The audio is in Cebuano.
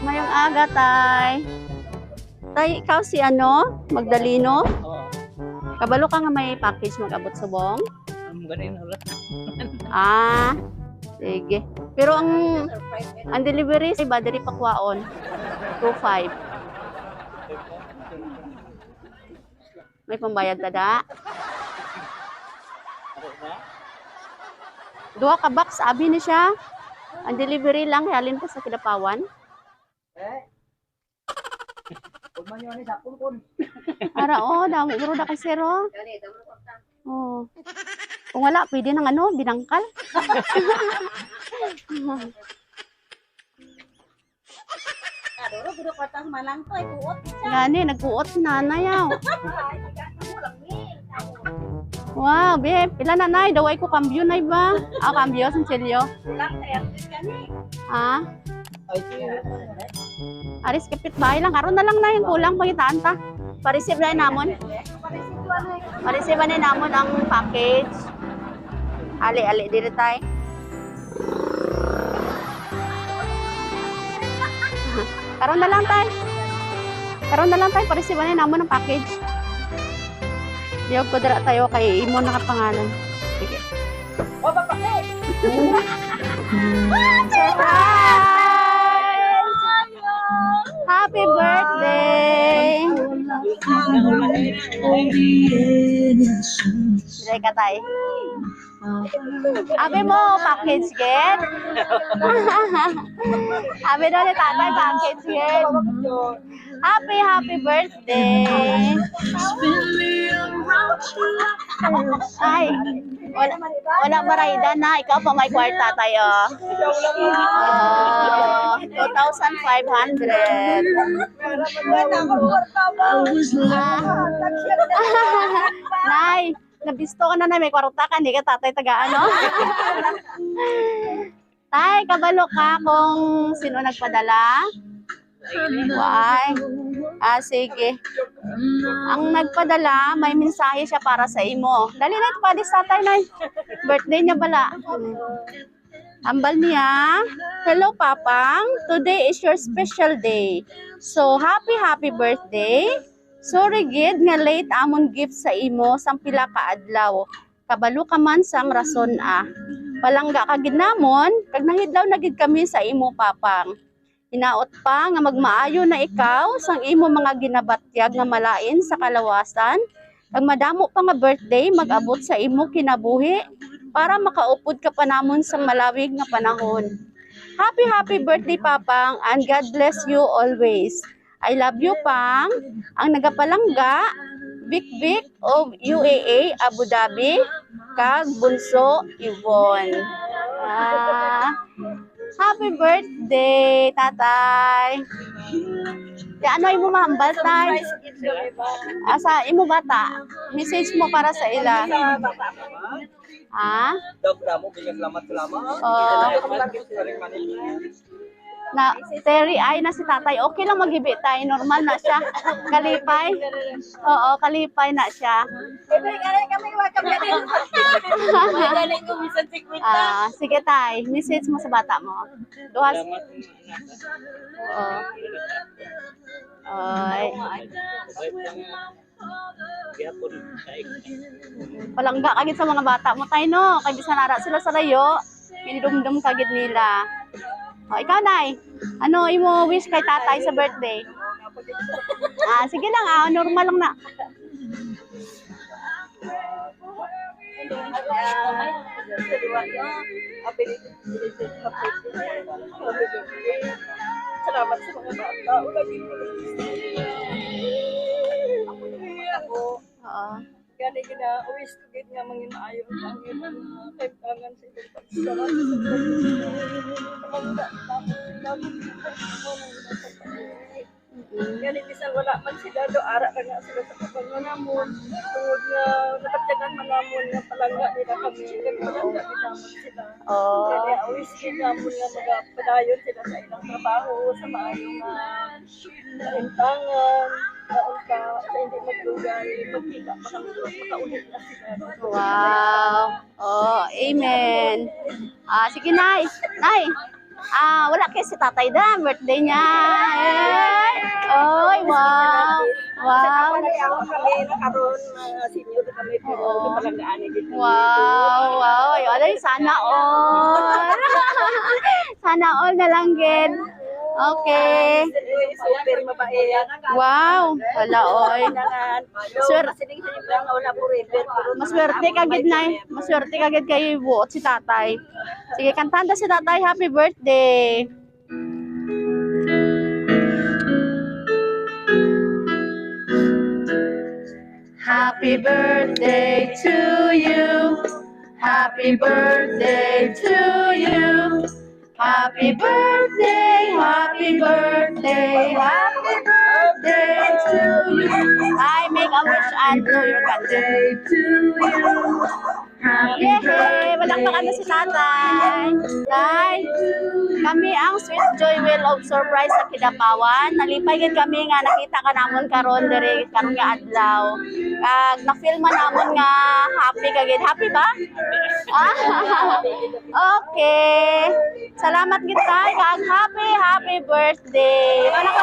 Maayong aga, tay. Tay, ikaw si ano? Magdalino? Oo. Kabalo ka nga may package mag-abot subong? Ang ganin ulit. Ah, sige. Pero ang delivery sa iba, diri pa kwaon. 2.5. May pambayad ta da? Duha ka box, abi ni siya. Ang delivery lang, halin pa sa Kidapawan. Eh. Huwag man yun sa kun. Ara, oh, damo bro da kay sir, oh. Oh. Kung wala, pwede ng ano, binangkal. Gani, nagkuot si nanay, aw. Wow, babe, pila na nay, daway ko kambyo nay ba? Ah, kambyo, sinsilyo. Ah, Ay, sige. Aris kapit bahay lang. Karon na lang na yung kulang pangitaan ta. Pa-receive na namon. Pa-receive na namon ang package. Ali, ali, diri tay. Karon na lang tay. Karon na lang tay, pa-receive na namon ang package. Diyog ko dira tayo kay imo nakapangalan. Sige. Oh, baba. Surprise! Happy birthday! Diray ka tay. Abi mo, package get? Abi daw ni tatay, package get. Happy, happy birthday! Ay, wala, wala marayda na. Ikaw pa may kwarta tayo. Oh, 2,500. Ah. Nay, nabisto ka na na may kwarta ka, hindi ka tatay taga ano. Tay, kabalo ka kung sino nagpadala? Why? Ah, sige. Ang nagpadala, may mensahe siya para sa imo. Dali na, pwede sa tatay na. Birthday niya bala. Ambal niya, "Hello Papang, today is your special day. So happy happy birthday. Sorry gid nga late amon gift sa imo sang pila ka adlaw. Kabalo ka man sang rason ah. Palangga ka gid namon, kag nahidlaw na gid kami sa imo, Papang. Hinaot pa nga magmaayo na ikaw sang imo mga ginabatyag nga malain sa kalawasan. Kag madamo pa nga birthday mag-abot sa imo kinabuhi para makaupod ka pa namon sa malawig nga panahon. Happy happy birthday, Papang, and God bless you always. I love you, Pang. Ang nagapalangga, Vic Vic of UAA Abu Dhabi, kag Bunso Yvonne." Ah, happy birthday, tatay. Ya, ano imo mahambal, tay? Ah, sa imo bata. Message mo para sa ila. Ah? Dog damo bilang salamat salamat. Oh. Na Terry ay na si tatay. Okay lang maghibi tayo. Normal na siya. Kalipay. Oo, kalipay na siya. Ah, sige tay, message mo sa bata mo. Duha. Oo. Ay, palangga kagid sa mga bata mo tay no. Kay bisan ara sila sa layo, pinidumdum kagid nila. O, ikaw nay, ano imo wish kay tatay sa birthday? Ah, sige lang ah, normal lang na. Salamat sa mga bata. Lagi ko ako. Oo. Gani gina wish ko gid nga mangin maayo ang pangit ang mga kaimtangan sa ilang pagsalat sa pagsalat sa. Gani bisan wala man sila do ara ra nga sila sa kapanganamon tungod nga napatyagan man namon nga palangga nila kami kag palangga gid namon sila. Oo. Gani wish gid namon nga magapadayon sila sa ilang trabaho sa maayo nga kahimtangan na unta sa hindi magdugay magkita makaulit na sila. Wow. Oh, amen. Ah, sige, Nay. Nay. Ah, wala kay si Tatay da, birthday niya. Eh. Oy, wow. Wow. Wala kami na karon, mga senior na kami, pero Oo. palanggaan ni dito. Wow. Ay, alay, sana all. Sana all na lang, gid. Okay. Super mabait. Wow. Wala, oy. Sir, Sir. sining sa inyo lang wala po river. Maswerte ka gid nay. Maswerte ka gid kay buot si Tatay. Sige, kantahan ta si Tatay. Happy birthday. Happy birthday to you. Happy birthday to you. Happy birthday, happy birthday, happy birthday to you. I make a wish and blow your candle. To you. Happy Yehey! Walang pakano si Tatay. Tay, kami ang Sweet Joy Wheel of Surprise sa Kidapawan. Nalipay gid kami nga nakita ka namon karon diri karon nga adlaw. Kag na-feel man namon nga happy ka gid. Happy ba? Ah, okay. Salamat gid, Tay. Kag happy happy birthday. Wala ka.